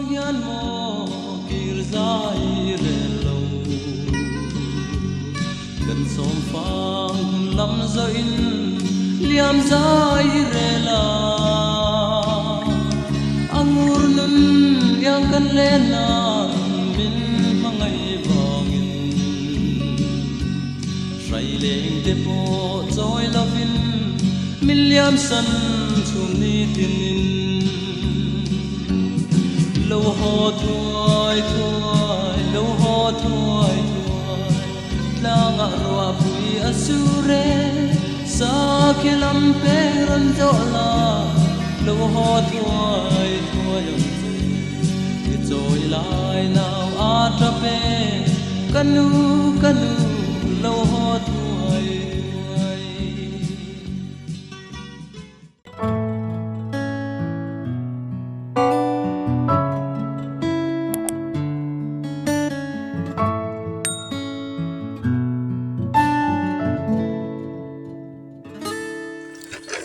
hian maw kir zai i rel lo? Kan sawm fang hun lam zawhin liam zai i rel a, a ngur nun iang kan len nan min hmangaih vangin. Hrai leng te pawh chawi lovin min liam san chhun ni tinin. Lo haw thuai thuai, lo haw thuai thuai, tlangah ruahpui a sur e, sakhi lam peng rawn zawh la, lo haw thuai thuai ang che. I chawi lai nau a tap e, ka nu, ka nu, lo haw thuai thuai.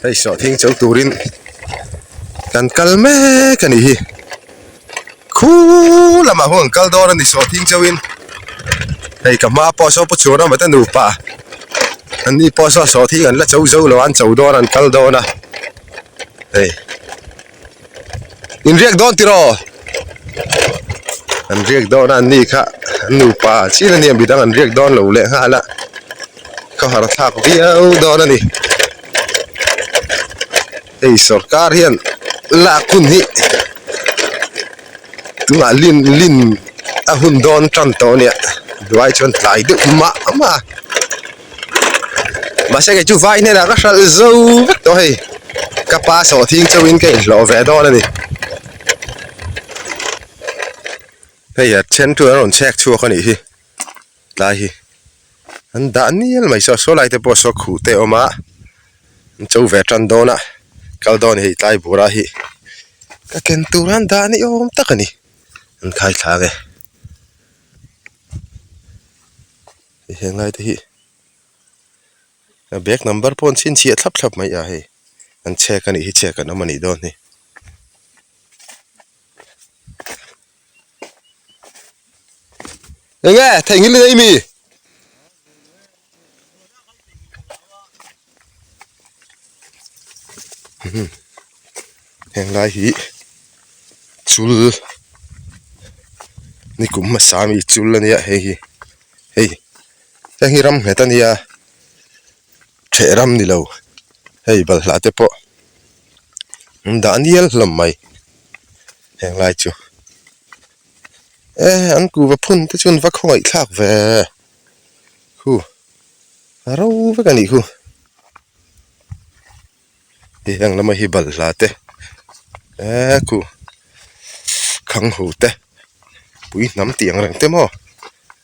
Hei sawhthing cho turin kan kal mek a nih hi khu lamah huan kal dawn a ni sawhthing chauhin hei ka hma pawh saw pu chhura mate nupa an ni pawh saw sawhthing an la cho zo lo a an cho dawn an kal dawn a hei inriak dawn tiraw an riak dawn a an ni kha an nupa chin a nia midang an riak dawn lo leh nghal a khawhar thlak viau dawn a ni. Hei sorkar hian lak hun hi tunah lin lin a hun dawn tan tawh ania duai chuan tlai deuh mah mah a mahse kei chu vai hnenah ka hralh zo vek tawh hei ka pa sawhthing chauhin ka inhlawh ve dawn a ni hei a then chu an rawn chhek chhuak a nih hi tlai hi. An dah nial mai saw saw lai te pawh saw khuh te a awm a an cho ve tan dawn a kal dawn hei tlai bura hi ka ken tur an dah ni awm tak a ni an khai thla ang e hei heng lai te hi a bag number pawh an chhinchhiah thlap thlap mai a hei an chhek a nih hi chhek an awm a nih dawn hi. Enge theihnghilh i nei mi? Heng lai hi chul nikum hmasa ami chul a nia hei hi hei heng hi ram nghet a nia theh ram ni lo hei balhla te pawh an dah nial hlawm mai heng lai chu. E an kuhva phun te chuan va khawngaih thlak ve khu a ro vek a nih khu hei heng lama hi balhla te e khu khang ho te pui hnam tih ang reng te maw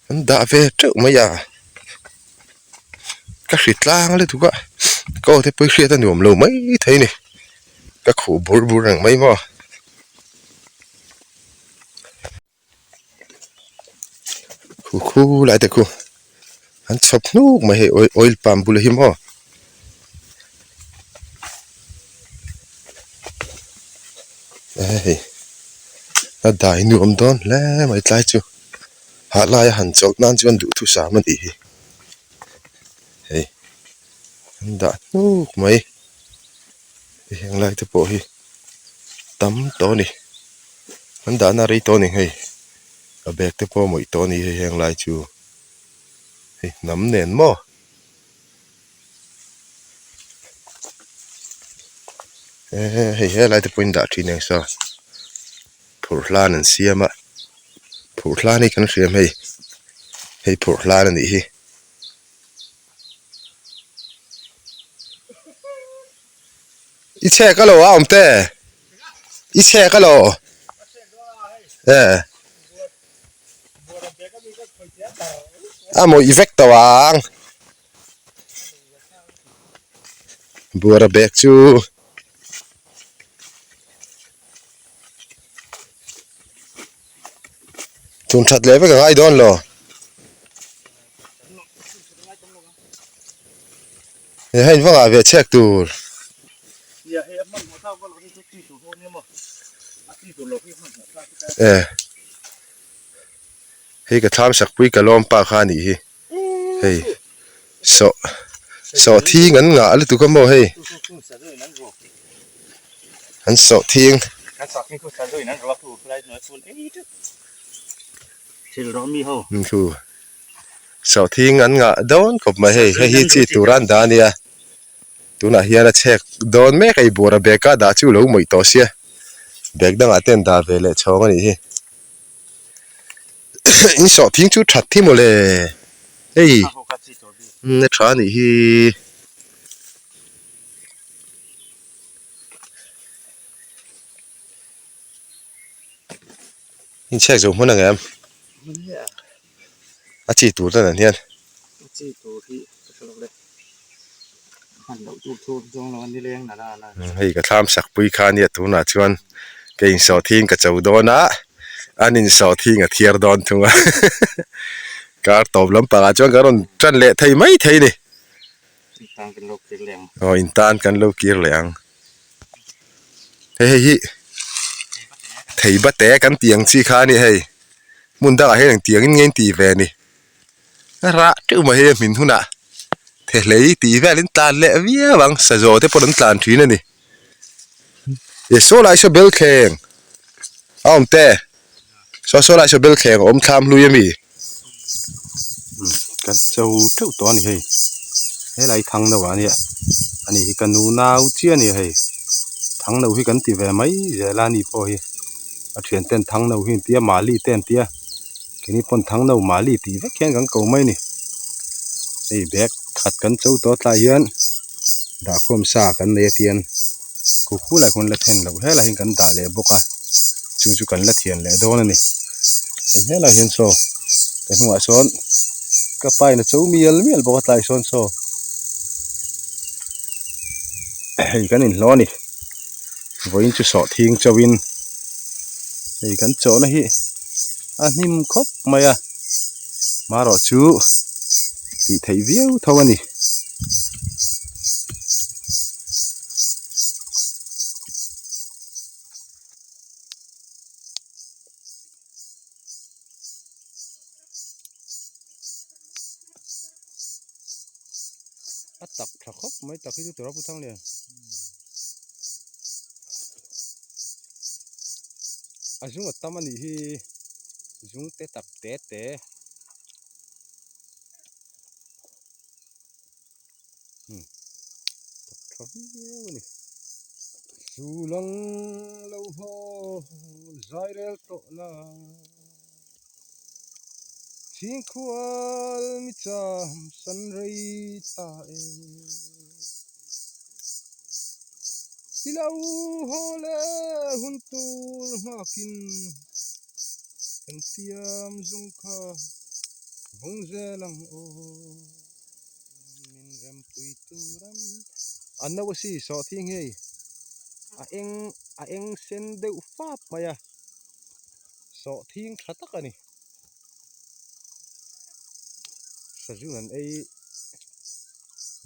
an dah ve teuh mai a ka hri tlang lutuk a ka aw te pawh hi hriat a nuam lo mai thei a ni ka khuh bur bur reng mai maw. Khu khu lai te khu an chhawp hnuk mai hei oil oil palm bul hi maw hei a dai nuam dawn hle mai tlai chu hah laia han chawlh nan chuan duhthusam a nih hi hei an dah hnuk mai heng lai te pawh hi. tam tawh a ni an dahna rei tawh a ni hei a bag te pawh a mawih tawh a ni hei heng lai chu hei hnam nen maw eee hei helai te pawhin dah thin eng saw phurh hlan an siam a phurh hlan hi kan hria hei hei phurh hlan a nih hi. I chhek alo a awm te i chhek alo e a mawih vek tawh ang buara bag chu Thun that leh vek a ngai dawn lo. He hei vanga ve chhek tur. E hei ka thlam sak pui ka lawm pa kha a nih hi hei sawh sawh thing an ngah lutuk a maw hei an sawh thing. Sawh thing an ngah dawn khawp mai hei hei hi chi tur a an dah a nia. Tunah hian a chhek dawn mek a i buara bag a dah chu lo mawih tawh sia bag dangah te an dah ve leh chhawng a nih hi in sawh thing chu that thi mawle hei a tha a nih hi. Inchhek zo hmun ang em? A chi tur te nen hian. A chi tur hi ka hre lo le. Hman loh tur thu zawng lo a ni leng nana na. Hei ka thlam sak pui kha ania tunah chuan ka insawh thing ka cho dawn a, an insawh thing a thiar dawn thung a. Kar tawp lampangah chuan ka rawn tan leh thei mai thei a ni. Intan kan lo kir leh ang. Aw intan kan lo kir leh ang. Hei hei hi thei bate kan tih ang chi kha a ni hei hmun dangah hian engtiang in nge an tih ve ni a rah teuh mai hei a hmin hunah thehlei tih vel in tlan leh viau ang sazaw te pawh an tlan thin a ni eh saw lai saw bel thleng a awm te. Saw saw lai saw bel thleng a awm thlam hlui ami? Kan cho teuh tawh a ni hei helai thang no ah ania ani hi ka nu nau chiah a ni hei thang no hi kan ti ve mai zel a ani pawh hi a thian ten thang no hi an ti a mali te an ti a keini pawn thang no mali tih vek hian kan ko mai a ni hei bag khat kan cho tawh tlai hian dahkhawm sa kan nei a tian. Kukhu lah khawn la then loh helai hian kan dah leh bawk a chung chu kan la thian leh dawn a ni hei helai hian saw ka hnungah sawn ka pa in a cho mial mial bawk a tlai sawn saw hei kan inhlawh a ni vawiin chu sawhthing chauhin hei kan chawhna hi a hnim khawp mai a marawh chu tih theih viau tho a ni. A tak tha khawp mai tak hi chu tura pu thang lian a zung a tam a nih hi zung te tak te te. Tak tha viau a ni sulang lo haw zai rel tawh la chhingkhual mi cham san rei ta e i lo haw leh hun tur nghakin kan tiam zung kha vawng zel ang aw. Min rempui tur an a no a si sawh thing hei a eng a eng sen deuh fap mai a sawh thing tha tak a ni sazun an ei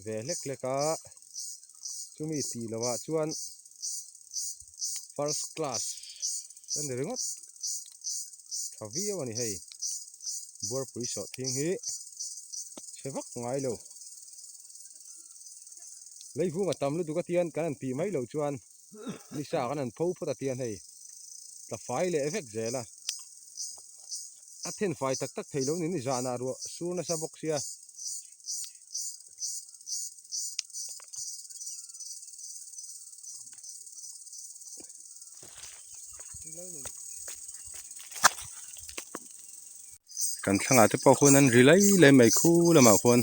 ve hlek hlek a chumi tih loh ah chuan first class a ni ringawt tha viau a ni hei buarpui sawh thing hi. Chhe vak ngai lo. Leivung a tam lutuk a tian kan han tih mai loh chuan nisa kan han pho phawt a tian hei tla fai leh vek zel a. A then fai tak tak thei lo ni ni zanah ruah sur nasa bawk sia. Kan thlangah te pawh khuan an ri lai lai mai khu lamah khuan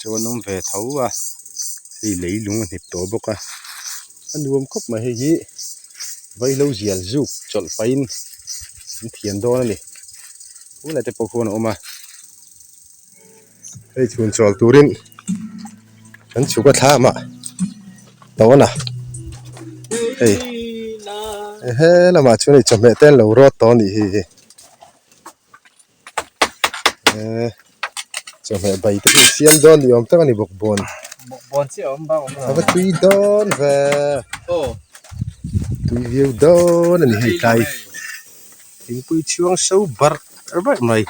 chuan an awm ve tho a hei leilung a hnip tawh bawk a a nuam khawp mai hei hi vaihlo zial zuk chawlh pahin an thian dawn a ni khulai te pawh khuan a awm a hei chhun chawl turin kan chhuk a thlam ah dawn a hei he lamah chuan hei chawhmeh te an lo rawt tawh a nih hi. Eee chawhmeh bai te hi siam dawn ni awm tak a ni bawkbawn bawkbawn chiah a awm bang awm lo a va tui dawn ve aw. Tui viau dawn a ni hei tlai thingpui chhuang so barh barh mai.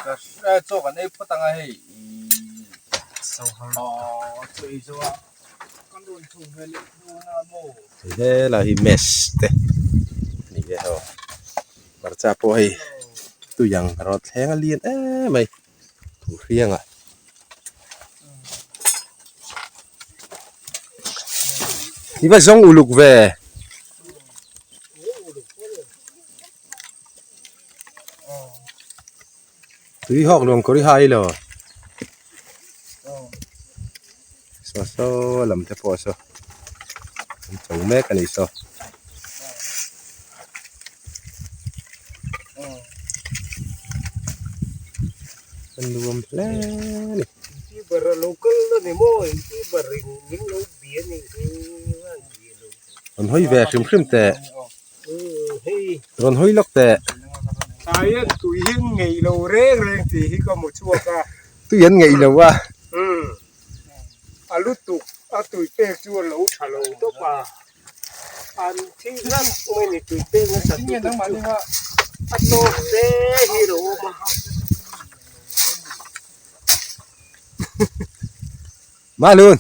Helai hi mess te a ni ve ho hmarcha pawh hei tui ang rawt thleng a lian em mai thuhriang ah. I va zawng uluk ve. Tui hawk luang kawr i hai lo. Saw saw lam te pawh saw an cho mek a ni saw. A nuam hle a ni. Rawn hawi ve hrim hrim teh. Rawn hawi lawk teh. Tlaiin tui hi an ngeih lo reng reng tih hi ka hmu chhuak a. Tui an ngeih lo a. Umm. A lutuk a tui pek chu a lo tha lo tawp a. An thi hlauh mai ni tui pek nasa lutuk chu a tawk te hi a lo awm a. Mahlun!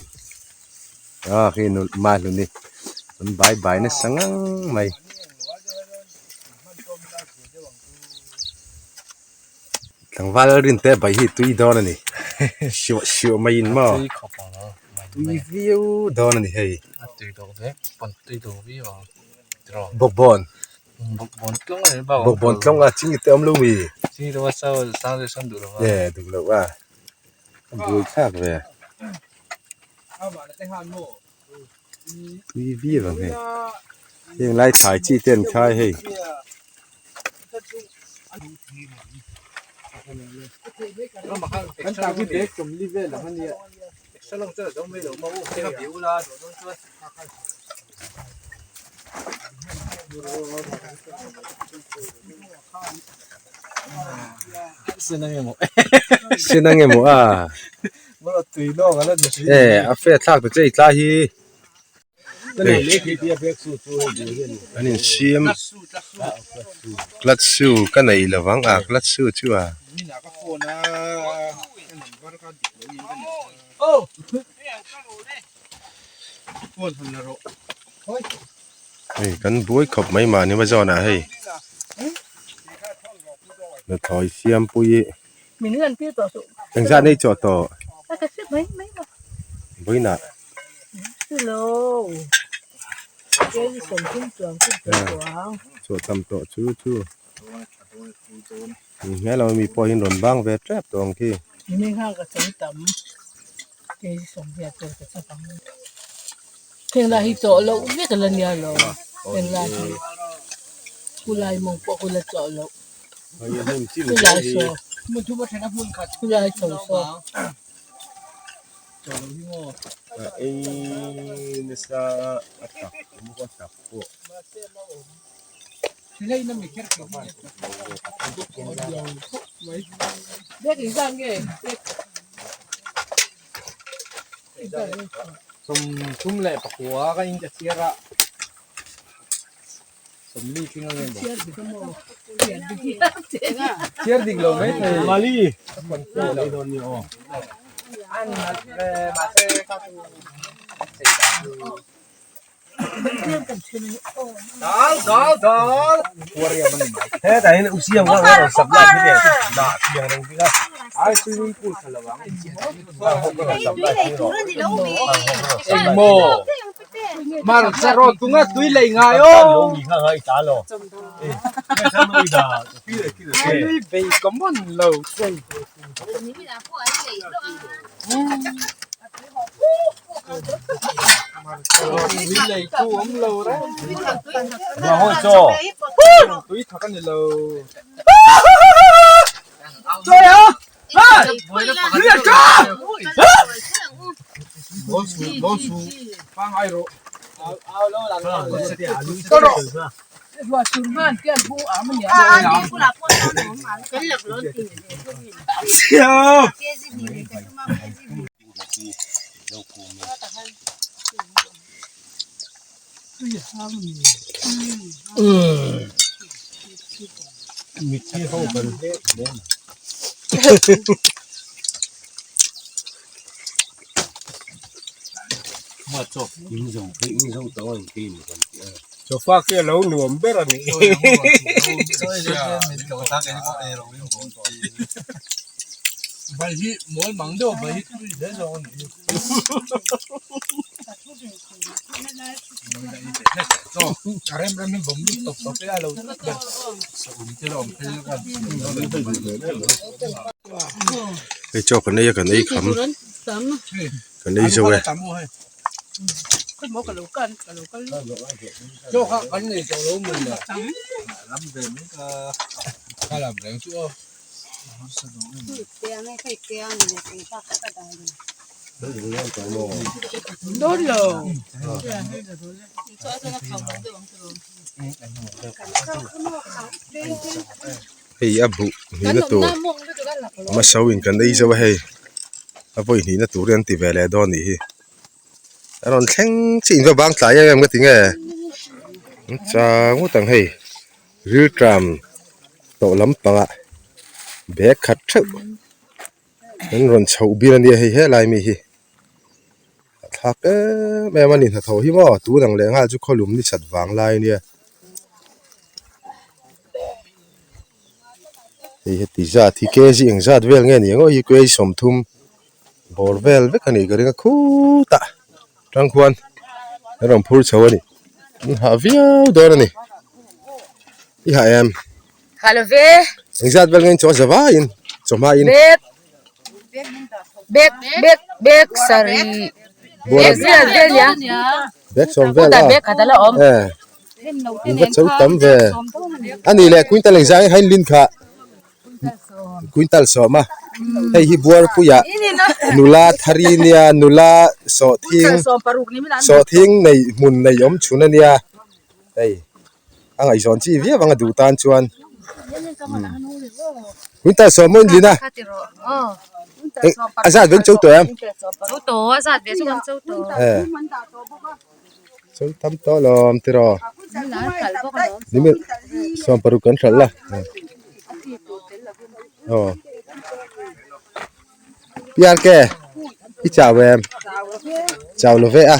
Ah khi nu Mahlun hi an bai bai nasa ngang mai. Tlangval rin te bai hi tui dawn a ni siuh siuh mai in maw tui viau dawn a ni hei bawkbawn bawkbawn tlawng a chingit te awm lo mi e duh loh a. A buai thlak ve tui viau ang hei heng lai thlai chi te an khai hei. Sen ang emaw a e a fe thlak ta che i tlai hi an insiam clutch shoe ka nei lovang a clutch shoe chu a. Hei kan buai khawp mai mahni hma zawnah hei nuthlawi siampui engzat nei chawh tawh vawiinah chawh tam tawh chu chu hmel lo mi pawh hi an rawn bang ve tep tawh ang khi. Heng lai hi chawh loh vek a la nia lo heng lai hi khu lai mawng pawh khu la chawh loh khu lai saw khu lai chho saw. Sawmthum leh pakua ka in ka chhiar a sawmli tling ang emaw chhiar dik lo mai thei mali Sofa khi a lo nuam ber a ni. Hei chaw kan ei a kan ei kham kan ei zo e. Hei a buh hnihna tur hmasa in kan ei zo a hei a vawi hnihna tur hi an ti ve leh dawn a nih hi a rawn thleng chiah in va bang tlai em em ka ti nge an chau ngawt ang hei rilṭam tawh lampangah bag khat theuh. An rawn chhoh bil ania hei helai mi hi a thlak em em a ni hnathawh hi maw tun ang leh nghal chu khawlum ni chat vang lai ania hei heti zat hi kg eng zat vel nge ni ang aw hi kg 30 bawr vel vek a nih ka ring a khutah tang khuan an rawn phur chho a ni an hah viau dawn a ni i hah em. Hah lo ve. Engzat vel nge chaw zavaiin chawhma in. Bek bek bek bek sarih bek vel vel nia. Bek sawm vel a. Bek khat ala awm. Eh. In va chau tam ve. Ani leh quintal engzah nge khain lin kha. Quintal sawm a. Hei hi buarpuia nula thari nia nula sawhthing sawhthing nei hmun nei awm chhun ania hei. A ngaihzawn chi viau ang a duh tan chuan quintal sawm in lin a a zat ve an cho tawh em cho tam tawh lawm tiraw nimin 60 kan hralh la aw. Piarke i chau em chau lo ve a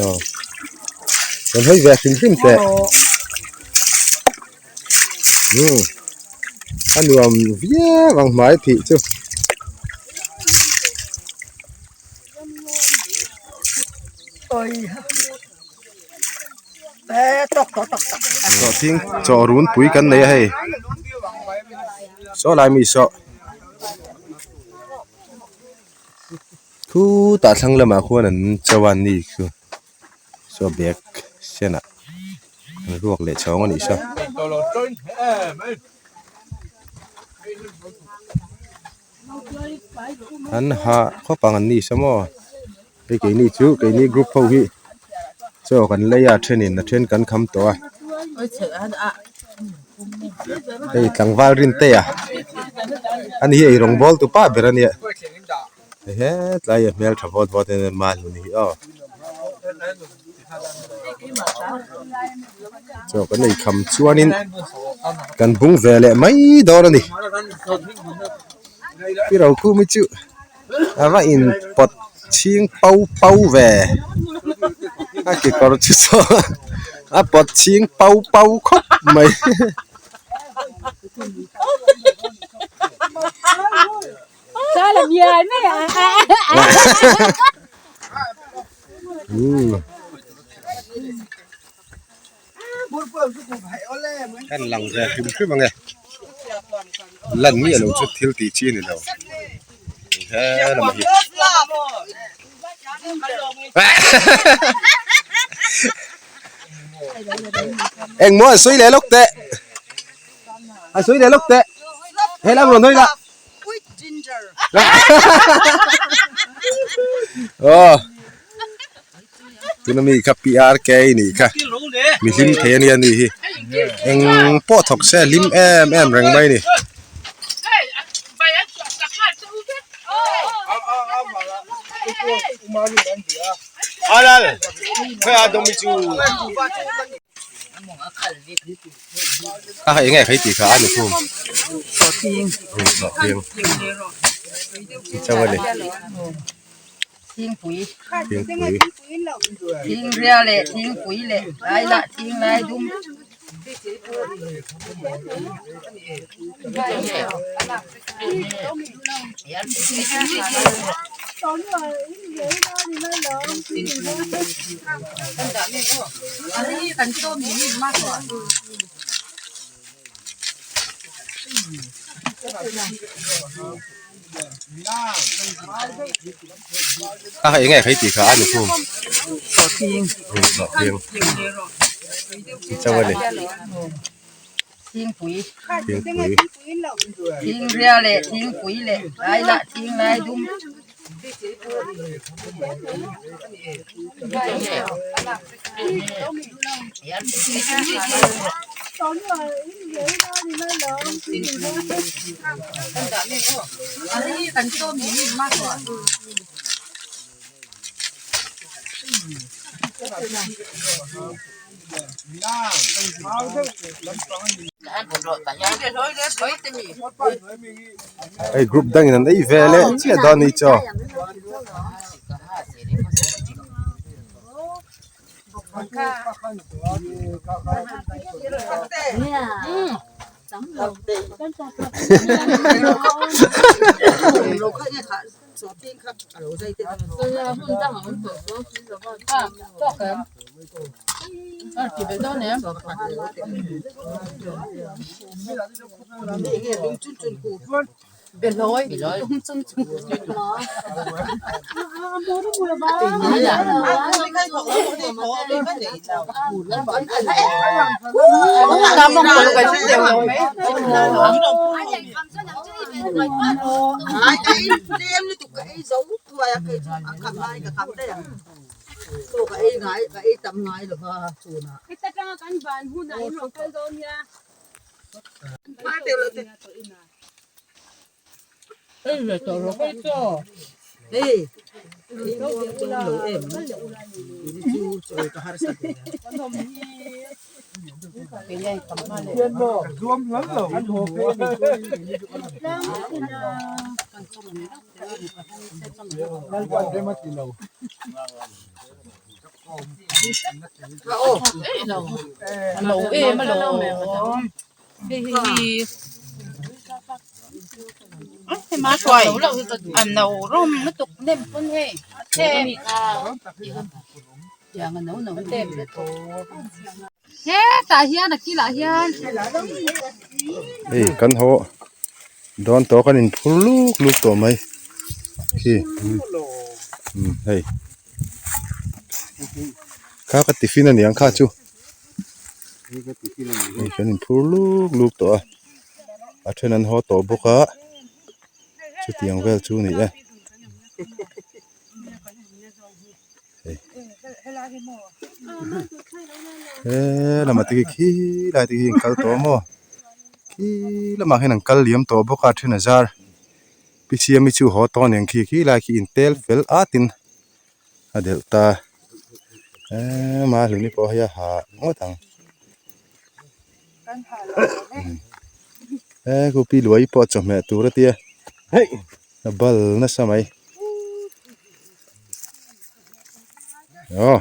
aw rawn hawi ve hrim hrim teh umm a nuam viau ang hmai phih chu. Sawhthing chaw runpui kan nei a hei saw lai mi saw khutah thlang lamah khuan an cho a ni chu saw bag senah an ruak leh chhawng a nih saw. An hah khawp ang an ni saw maw hei keini chu keini group ho hi chaw kan lei a a thenin a then kan kham tawh a hei tlangval rin te a ani hi ei rawng bawl tu pa ber a nia hei hetlai a hmel tha vawt vawt em em a hlun hi aw. Chaw kan ei kham chuanin kan bung ve leh mai dawn a ni i ro khum hi chu a va in pawt chhing pau pau ve a kekawr chu saw a pawt chhing pau pau khawp mai. Kan lang ve hrim hrim ang e lan miah lo chu thil tih chi a ni lo he lamah hi engmaw an sawi leh lawk teh an sawi leh lawk teh he lam rawn hawi la. Aw tuna mi kha PRK nih kha mi hlim thei ania ni hi eng pawh thawk se a hlim em em reng mai a ni. A eng nge khai tih kha a lukhum sawhthing chauh a ni thingpui thingpui thingria leh thingpui leh lai lah thing lai dum. A eng nge khai tih kha a lukhum sawhthing chauh a ni. Thingpui thingpui thingria leh thingpui leh lai lah thing lai dum. Hei group dangin an ei ve leh chiah dawn a ni chaw. Hei kan haw dawn tawh kan inphur luk luk tawh mai khi umm hei kha ka tiffin a niang kha chu. Hei kan inphur luk luk tawh a a then an haw tawh bawk a chutiang vel chu a ni e. He lamah te khi khilai te khi an kal tawh a maw khi lamah khian an kal liam tawh bawk a a then a zar pi siami chu haw tawh a niang khi khilai khi intel fel at in. a delh ta emm a hlui pawh hei a ha ngawt ang he khu pi luai pawh chawhmeh tur a tia a bal nasa mai aw.